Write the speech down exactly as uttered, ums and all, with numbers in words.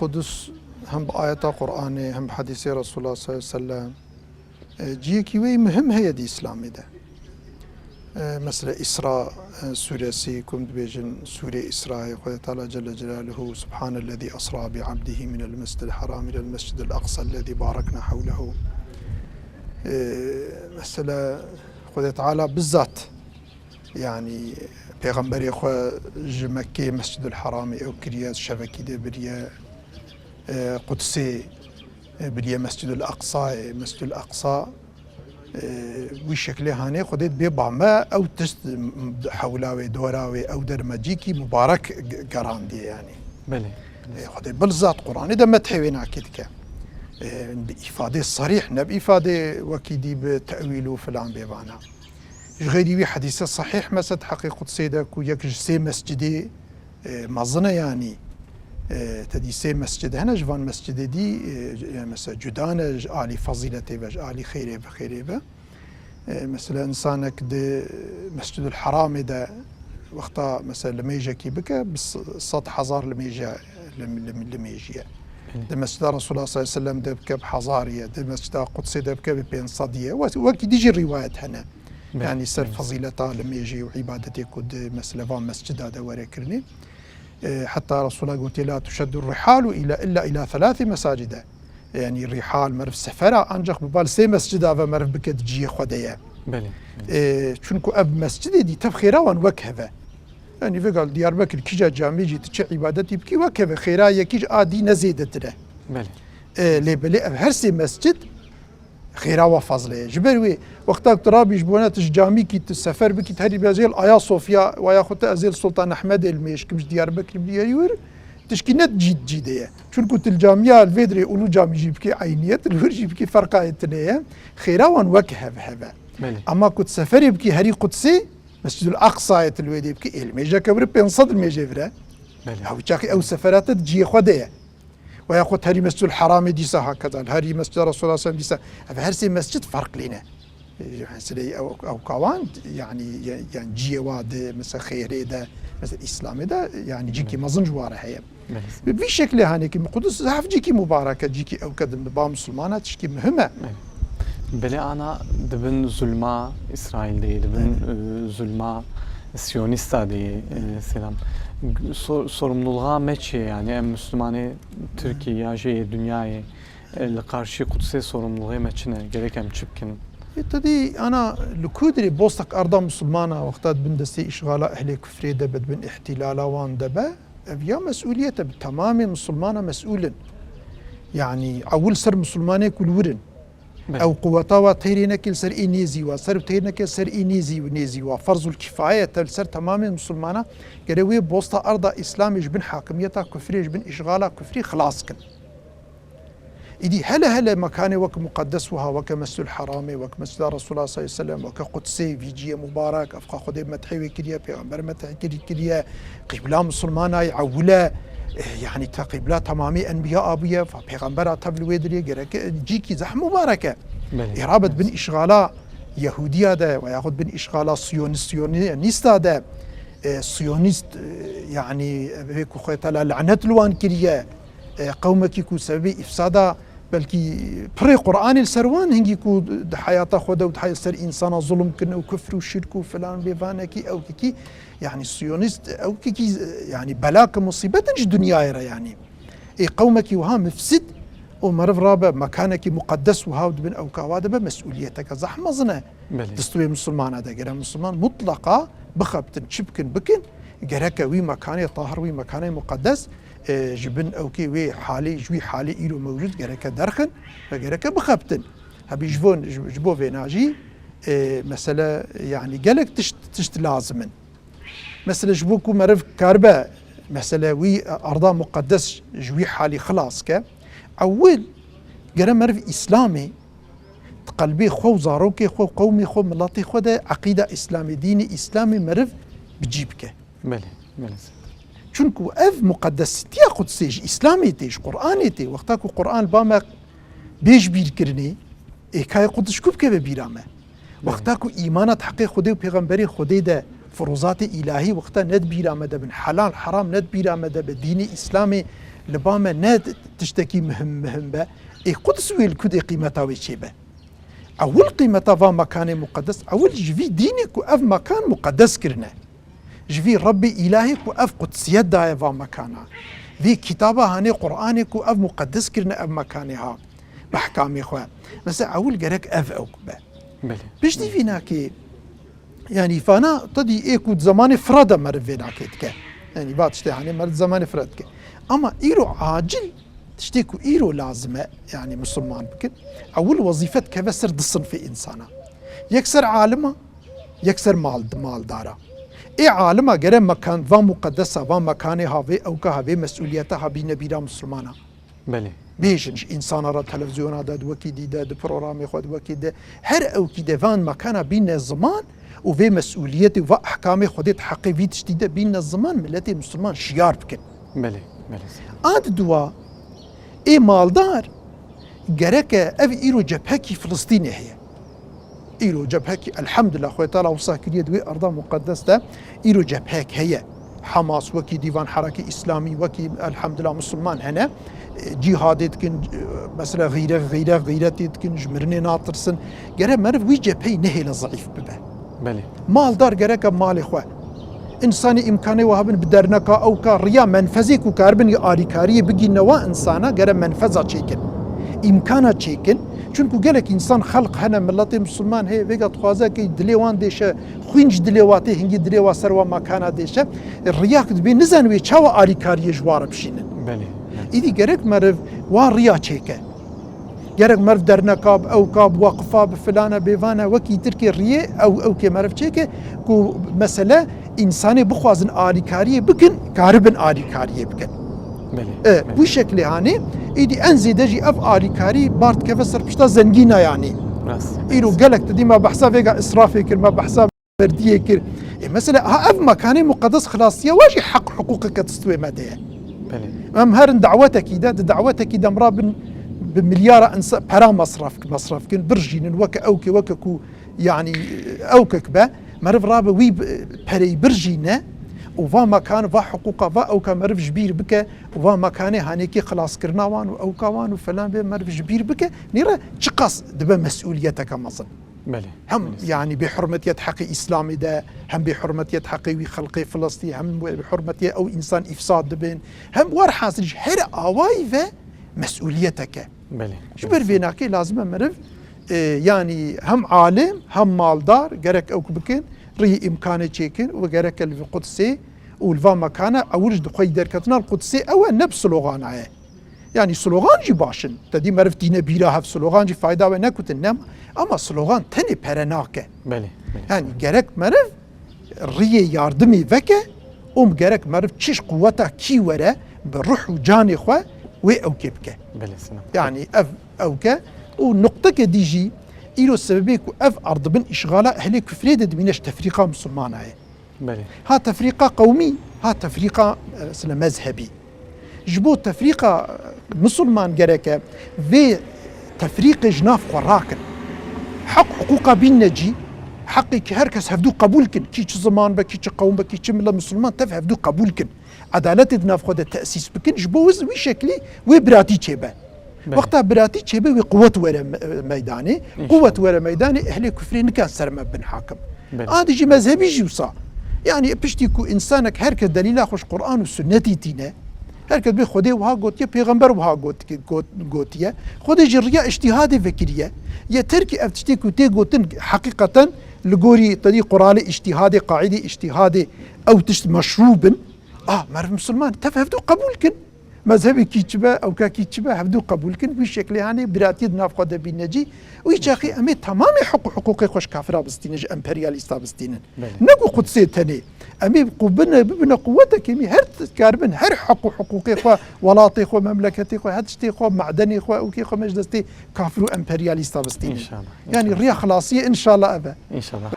Qudus hem bi ayeta Qur'anê hem bi hedîsê Resulullah sallallahu aleyhi ve sellem, e, ciyekî wê muhim heye di Îslamê de. E, mesela Îsra, e, sûresî, ku em dibêjin sûrê Îsrayê, Xwedê Teala Celle Celaluhu, Subhanellezî esra bi abdihi minel mescidil haram ilel mescidil aqsa ellezî barekna hewlehu. E, mesela Xwedê Teala bizzat, yanî Pêxemberê xwe ji Mekkê Mescidul Haramê ew kiriye, şevekî de biriye, e, Qudsê, e, biriye Mescidul Aqsayê, Mescidul Aqsa, e, wî şeklê hanê Xwedê dibê ba me ew tişt hewla wê, dora wê, ew dermecîkî mubarek ge-, gerandiye yanî. Belê. E, Xwedê bizzat Qur'anê de methê wê nakê dike. E, bi îfadê sarîh, ne bi îfadê wekî dî bi tewîl û filan bêvana. Ji xeyrî wî hedîse sahîh mesela di heqê Qudsê de ku yek ji sê mescidê, e, mezin e yanî, e, te dî sê mescid hene ji van mescidê dî, e, e, mesela cuda ne ji alî fezîletê ve, ji alî xeyrê ve, xeyrê ve. E, mesela insanek di Mescidul Haramê de wexta mesela limêjekî bike, bi s-, sed hezar limêje, lim-, lim-, limêjiye. Belê. Di Mescida Resulullah sallallahu aleyhi ve sellem de bike bi hezariye, di Mescida Qudsê de bike bi pênc sediye. Wek-, wekî dî jî rîwayet hene. Belê, yanî ser belê. Fezîleta limêjê û îbadetê ku di mesela van mescida de were kirinê. E, heta Resulullah gotiye, "La tuşeddu rihalu ila, illa ila thelathi mesacide." Yanî rihal, meriv sefera, ancak bi bal sê mescida ve meriv bike di ciyê xwe de ye. Belê, belê. E, çunku ev mescidê dî tev xêra wan wek hev e. Yanî vêga li Diyarbekir kîja camî jî tu çi îbadetî bikî wek hev e. Xêra yekî ji a dî ne zêdetir e. Belê. E, lê belê ev her sê mescid xêra wa fazle ye. Ji ber wê wexta ku tu rabî ji bo ne tu ji camîkî tu sefer bikî, tu herî bi ez ê li Ayasofya, waya xwe te ez ê li Sultan Ehmedê li mêj kim, ji Diyarbekir biyarî wir, tişkî ne cî, cî de ye. Çunku tu li camiya li vê dirê Ulu Camî jî bikî eynî ye, tu li wir jî bikî ferqa yê tune ye. Xêra wan wek hev hev e. Belê. Ama ku tu seferê bikî herî Qudsê, Mescidul Aqsayê tu li wê dê bikî, ê li mêjeke wir e, pênc sed li mêjê vir e. Belê. Ew çaxî ew sefera te di ciyê xwe de ye. Veya xwe herî Mescidul Haramê dîsa hakeza, herî Mescida Resulullah sallallahu aleyhi ve sellem dîsa. Ev her sê mescid ferqlî ne. E, meseleyê ew, ew kawan, yanî, ye-, yanî ciyê wa di, mesela xêrê de, mesela Îslamê de, yanî cîkî Belê. Mezin ji wa re heye. Belê. Bi vî şeklê hanekî Qudus zehf cîkî mubarek e, cîkî ew ke di ba Musulmana tişkî muhim e. Belê. Belê ana dibin zulma Îsraîl de, dibin, Belê. E, zulma Siyonîsta de, e, Selam. Sor-, sorumluluğa me çi ye? Yanî em Müslümanê Tirkî ya jê yê dinyayê, e, li karşî Qudsê sorumluluğê me çi ne? Gerek em çi bikin? E, te dî ana li ku dirê bostek arda Musulmana wexta dibin destê îşxala ehlê kufrê de be, dibin îhtîlala wan de be, ev ya mesûliyet e, bi temamê Musulmana mesûl in. Yanî ewil ser Musulmanê ku li wir in. Belê. Ew quweta wa têrê neke li ser ê nêzî wa, ser têr neke ser ê nêzî, nêzî wa. Ferzul kifaye te li ser temamê Musulmana gere wê bosta arda Îslamê ji bin hakimiyeta kufrê, ji bin îşxala kufrî xilas kin. Îdî hele hele mekanê wek muqeddes wiha, weke Mescid Haramê, wek Mescida Resulullah sallallahu aleyhi ve sellem, weke Qudsê, vî ciyê mubarek, evqa Xwedê methê wê kiriye, Pêxember methê kir-, kiriye, qîbla Musulmana yê ewil e, e, yanî te qîbla temamê enbiya abûye, fa Pêxembera tev li wê dirê gerek, e, cîkî zehf mubarek e. Belê. Ê rabe dibin îşxala Yehûdiya de, ve yaxud bin îşxala Siyonîst, Siyonîsta de, e, Siyonîst, e, yanî, e, wê ku Xwedê Teala lanet li wan kiriye, e, qewmekî ku sebebê îfsada belkî pirê Qur'anê li ser wan hingî ku di heyata xwe de û di heyat ser însana zulm kirin û kufr û şirk û filan bêvanekî ewkekî, yanî Siyonîst ewkekî, yanî belak musîbet in ji dinyayê re yanî. Ê qewmekî wiha mifsid û meriv rabe mekanekî muqeddes wiha û dibin ewka wa de be mesûliyeteke zehf mezin e. Belê. Distûyê Musulmana de gere Musulman mutlaqa bixebtin, çi bikin bikin, gereke wî mekanê tahir, wî mekanê muqeddes, e, ji bin ewkê wê halê, ji wî halê îro mewcûd gereke derxin ve gereke bixebtin. Hebî ji bo, ji, ji bo vêna jî, e, mesele, yanî gelek tişt, tişt lazim in. Mesele ji bo ku meriv karibe, mesele wî arda muqeddes ji wî halî xilas ke, ewil gere meriv Îslamê di qelbê xwe û zarokê xwe û qewmê xwe, miletê xwe de eqîda Îslamê, dînê Îslamê meriv bi cî bike. Belê, belê. Çunku ev muqeddesîtiya Qudsê ji Îslamê tê, ji Qur'anê tê. Wexta ku Qur'an li ba me bê ji bîr kirinê, ê ka yê Quds ji ku bikeve bîra me? Belê. Wexta ku îmana di heqê Xwedê û Pêxemberê Xwedê de, firûzatê îlahî wexta ne di bîra me de bin, helal heram ne di bîra me de be, dînê Îslamê Li ba me ne tiştekî muhim, muhim be. Ê Quds wê li ku dê qîmeta wê çêbe? Ewil qîmeta va mekanê muqedes, ewil ji vî dînê ku ev mekan muqedes kirine. Ji vî Rebbê îlahê ku ev qudsiyet daye va mekana. Vî kitaba hanê Qur'anê ku ev muqedes kirine ev mekanê ha. Bi ehkamê xwe. Mesela ewil gerek ev ewk be. Belê. Piştî vî nakê, yanî vana tedî ê ku di zemanê Fira de meriv vê nakê dike. Yanî va tiştê hanê meriv di zemanê Fira dike. Ama îro acil tiştê ku îro lazim e, yanî misilman bikin, ewil wezîfe dikeve ser du sinfê însana. Yek ser alima, yek ser mal, maldara. Ê alima gere mekan, va muqedesa, va mekanê ha, vê ewka ha, vê mesûliyeta ha bîne bîra misilmana. Belê. Bêjin ji însana re, televîzyona de, di wekî dî de, di programê xwe, di wekî de, her ewkî de van mekana bîne ziman û vê mesûliyetê û va ehkamê Xwedê di heqê vî tiştî de bîne ziman, miletê misilman şiyar bikin. Belê, belê. A di dua, ê maldar, gereke ev îro cephekî Filistînê heye. Îro cephekî, elhamdulillah, Xwedê Teala wisa kiriye di wê arda muqedes de îro cephek heye. Hamas wekî dîvan Herakî Îslamî, wekî elhamdulillah Musulman hene. E, cîhadê dikin, e, mesela xîre, xîre, xîretê dikin, ji mirinê natirsin. Gere meriv wî cepheyî nehêle zeîf bibe. Belê. Maldar gereke malê xwe. Însanê îmkanê wiha bin bi derneka ewka riya menfezê ku karibin ya alîkariyê bigîne wa însana gere menfeza çêkin. Îmkana çêkin. Çunku gelek însan xelq hene, miletê misilman heye, vêga dixwaze ke dilê wan dêşe, xwîn ji dilê wa tê, hingî dilê wa ser wa makana dêşe. Riyak dibê nizan wê çawa alîkariyê ji wa re bişînin. Belê. Îdî gerek meriv wa riya çêke. Gerek meriv derneka bi, ewka bi, weqifa bi, filana bêvana wekî tirkê riyê ew, ewkê meriv çêke ku mesele însanê bixwazin alîkariyê bikin, karibin alîkariyê bikin. Belê, E, belê. Wî şeklê hanê, îdî en zêde jî ev alîkarî bar dikeve ser pişta zengîna yanî. Rast. Îro gelek tu dî me behsa vêga israfê kir, me behsa merdiyê kir. E, mesela, ha ev mekanê muqedes xilasiye wa jî heq hiqûqeke distwê me de ye. Belê. Em herin dawetekî de, di dawetekî de em rabin bi milyara insa-, pera mesraf, mesraf kin, birjînin, weke ewkê, weke ku, yanî, ewkek be, meriv rabe wî bi-, pereyî birjîne û va mekan, va hiqûqa, va ewka meriv ji bîr bike û va mekanê hanêkî xilaskirina wan û ewka wan û felan bê meriv ji bîr bike, nîre çiqas dibe mesûliyeteke mezin. Belê. Hem, belê, yanî bêhurmetiyet heqê Îslamê de, hem bêhurmetiyet heqê wî xelqê Filistî, hem bêhurmetiyet ew însan îfsad dibin, hem werhasil ji her awayî ve mesûliyeteke. Belê. Ji ber vê nakê lazim e meriv, e, yanî hem alim, hem maldar gerek ewk bikin, riyê îmkanê çêkin û gerek li vî Qudsê û li va mekana ewil ji dixweyî derketina li Qudsê ew e, ne bi slogana ye. Yanî slogan jî baş in. Te dî meriv tîne bîra hev slogan jî fayda we nekutin, nema. Ama slogan tenê pere nake. Belê, belê. Yanî gerek meriv riyê yardimê veke û gerek meriv çiş quweta kî were bi ruh û canê xwe wê ewkê bike. Belê, sinem. Yanî ev ewke û nuqteke dî jî îro sebebê ku ev erdibin îşxala ehlê kufrê de dibîne ji tefrîqa misilmana ye. Belê. Ha tefrîqa qewmî, ha tefrîqa, e, mesela mezhebî. Ji bo tefrîqa, e, misilman gereke vê tefrîqê ji nav xwe rakin. Heq hiqûqa bînne cî, heqê ki her kes hevdû qebûl kin. Kî çi ziman be, kî çi qewm be, kî çi mile misilman tev hevdû qebûl kin. Edaletê di nav xwe de tesîs bikin, ji bo wiz wî şeklî wê biratî çêbe. Belê. Wexta biratî çêbe wê quwet were me-, meydanê. Înşallah. Quwet were meydanê, ehlê kufrê nikan ser me bin hakim. Belê. A dijî mezhebî jî wisa. Yanî piştî ku însanek her kes delîla xwe ji Quran û Sunnetî tîne, her kes bê Xwedê wiha gotiye, Pêxember wiha got-, got-, gotiye. Xwedê jî riya îctîhadê vekiriye. Yeter ki ev tiştê ku tê gotin heqîqeten li gorî tedî quralê îctîhadê, qaîdê îctîhadê ew tişt meşrû bin. Ah, meriv misilman tev hevdû qebûl kin. Mezhebê kî çi be, ewka kî çi be, hevdû qebûl kin. Wî şeklê hanê biratiyê di nav xwe de bîne cî. Wî çaxî em ê temamê heq û hiqûqê xwe ji kafira bistînin, ji emperyalîsta bistînin. Belê. Ne ku Qudsê tenê. Em ê ku bine, bibine quwetekê me her t-, karibin her heq û hiqûqê xwe, welatê xwe, memleketê xwe, her tiştê xwe, me'denê xwe, ewkê xwe me ji destê kafir û emperyalîsta bistînin. Înşallah. Yanî înşallah. Riya xilasiyê înşallah ev e. Înşallah.